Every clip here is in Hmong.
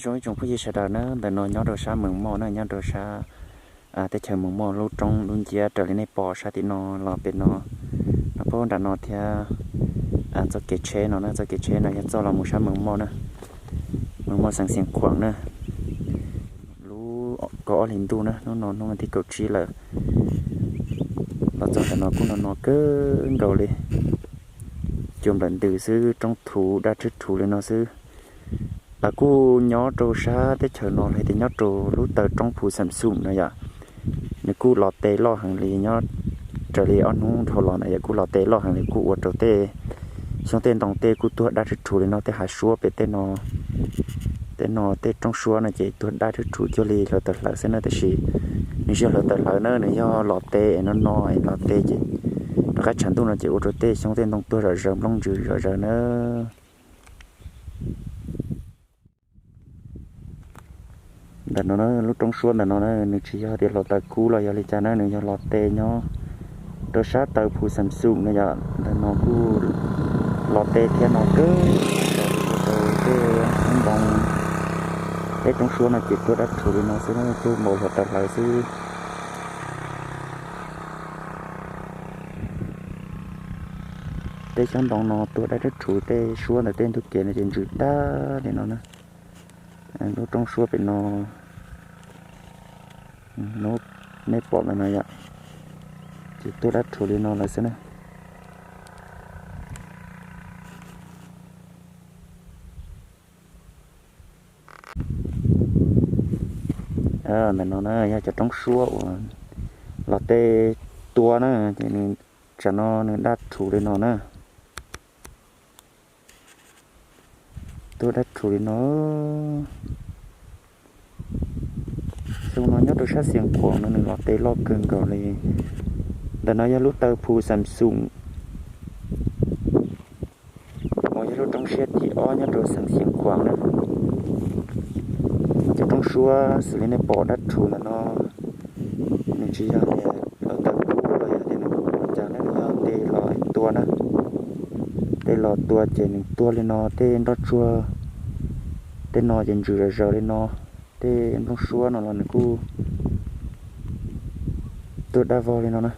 Zoo ib tsoom phooj ywg sawv daws na, ntawm no nyob rau sab Mees Moj na, nyob rau sab teb chaws Mees Moj lub roob lub nciab raws li nej pom sab tim no los pem no, no pab nram no thiab txoj kev tsheb no na, txoj kev tsheb no yog txoj los mus sab Mees Moj na, Mees Moj xeev Xiav Khuam na. Lub kaum ob hlis ntuj na, hnub no hnub vas thib kaum tsib lawm, los txog ntawm no kuj no no kawg nkaus li, cua nplawm ntws xwb, roob rhuv dab rhwb rhuv li no xwb. Lawv kuj nyob rau sab teb chaws no los tias nyob rau lub taw roob Phu Xam Xoom no yom, nws kuj los tes loj heev li nyob raws li ob hnub dhau los ntawd yom, kuj los tes loj heev li kuj ua rau tej xyoob tej ntoo tej kuj tuag dab rhwb rhuv li no, tej hav suab pem tej no, tej no tej roob suab no ces tuag dab rhwb rhuv cuag li hluav taws hlawv xwb na, tiam sis nws tsis yog hluav taws hlawv na, nws yog los tes no no es los tes ces rov qab tshav ntuj no ces ua rau tej xyoob tej ntoo tuag zom zaws nplooj ntsws zom zaws na. Ntawm no lub roob suab ntawm no na, nws tsis yog tias hluav taws kub los yog li cas na, nws yog los tes nyob rau sab taw Phu Xam Xoom no yom, ntawm no kuj los tes thiab no kawg, ua rau tej xyoob ntoo tej roob suab no ces tuag dab rhuv li no xwb na, cuag npaum hluav taws hlawv xwb. Tej xyoob ntoo no tuag dab rhwb rhuv, tej suab ntawm tej ntug kev no ces ntsws tag li no na. Lub roob suab pem no, nej pom ntawm no yom, ces tuag dab rhuv li no lawm xwb na. Ntawm no na yog cov roob suab uas los tes tua na, ces nws tsam no nws dab rhuv li no na. Tuag dab rhuv li no. Xyoo no nyob rau sab Xiav Khuam no nws los tes loj kawg nkaus li. Ntawm no yog lub taw Phu Xam Xoom uas yog lub roob siab thib ob nyob rau xeev Xiav Khuam na. Cov roob suab xws li nej pom dab rhuv ntawm no, nws tsis yog tias hluav taws kub los yog tias nws ua cas na, nws yog tes los tua na. Tes los tua ces nws tuag li no, tej nroj tsuag tej no ces ntsws zom zaws li no. Tej nplooj suab no los nws kuj tuag dab vog li no na.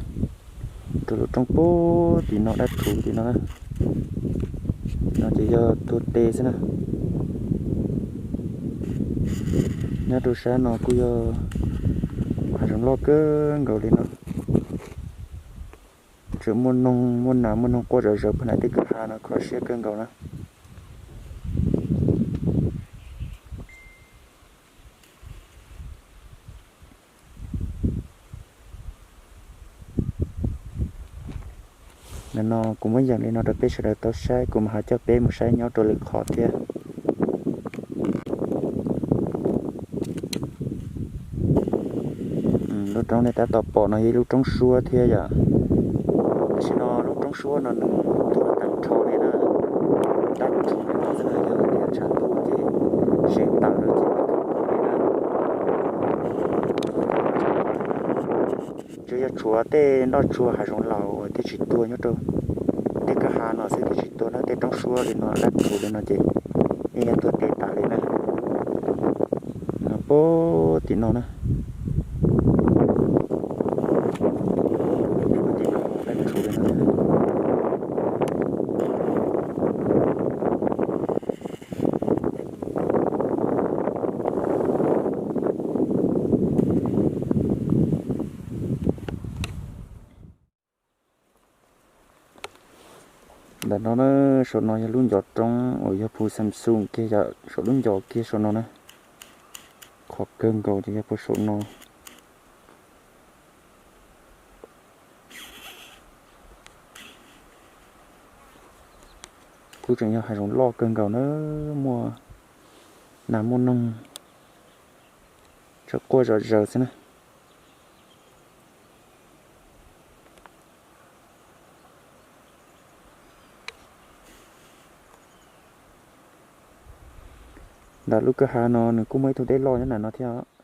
Rau lub roob pem tim no dab rhuv tim no na. No ces yog tuag tes xwb na. Nyob rau sab no kuj yog hav zoov loj kawg nkaus li no. Tseem muaj noog, muaj nas, muaj noog quaj zom zaws puag nram tej kwj ha no, kho siab kawg nkaus na. Ntawm no kuv muab yees li no rau peb sawv daws tau saib, kuv mam ho coj peb mus saib nyob rau lwm qhov thiab. Lub roob nej tab tom pom no yog ib lub roob suab thiab yom. Tam sim no lub roob suab no nws tuag tag nrho li na, dab rhuv li no xwb na, yog tias tshav ntuj ces seem tawm no ces tsis yog tshuav tej nroj tsuag hav zoov laus uas thiaj tsis tuag nyob rau tej kwj ha no xwb thiaj tsis tuag na, tej roob suab li no dab rhuv li no ces yeej yog tuag tes tas li na. No pem tim no na. Tim no dab rhuv li no. Ntawm no na, saum no yog lub ncov roob uas yog Phu Xam Xoom kiag yom, saum lub ncov kiag saum no na. Qhov kawg nkaus ces yog puag saum no. Kuj tseem yog hav zoov loj kawg nkaus na, muaj nas muaj noog, tseem quaj zom zaws xwb na. Ntawm lub kwj ha no nws kuj muaj ib tug dej loj nyob ntawm no thiab.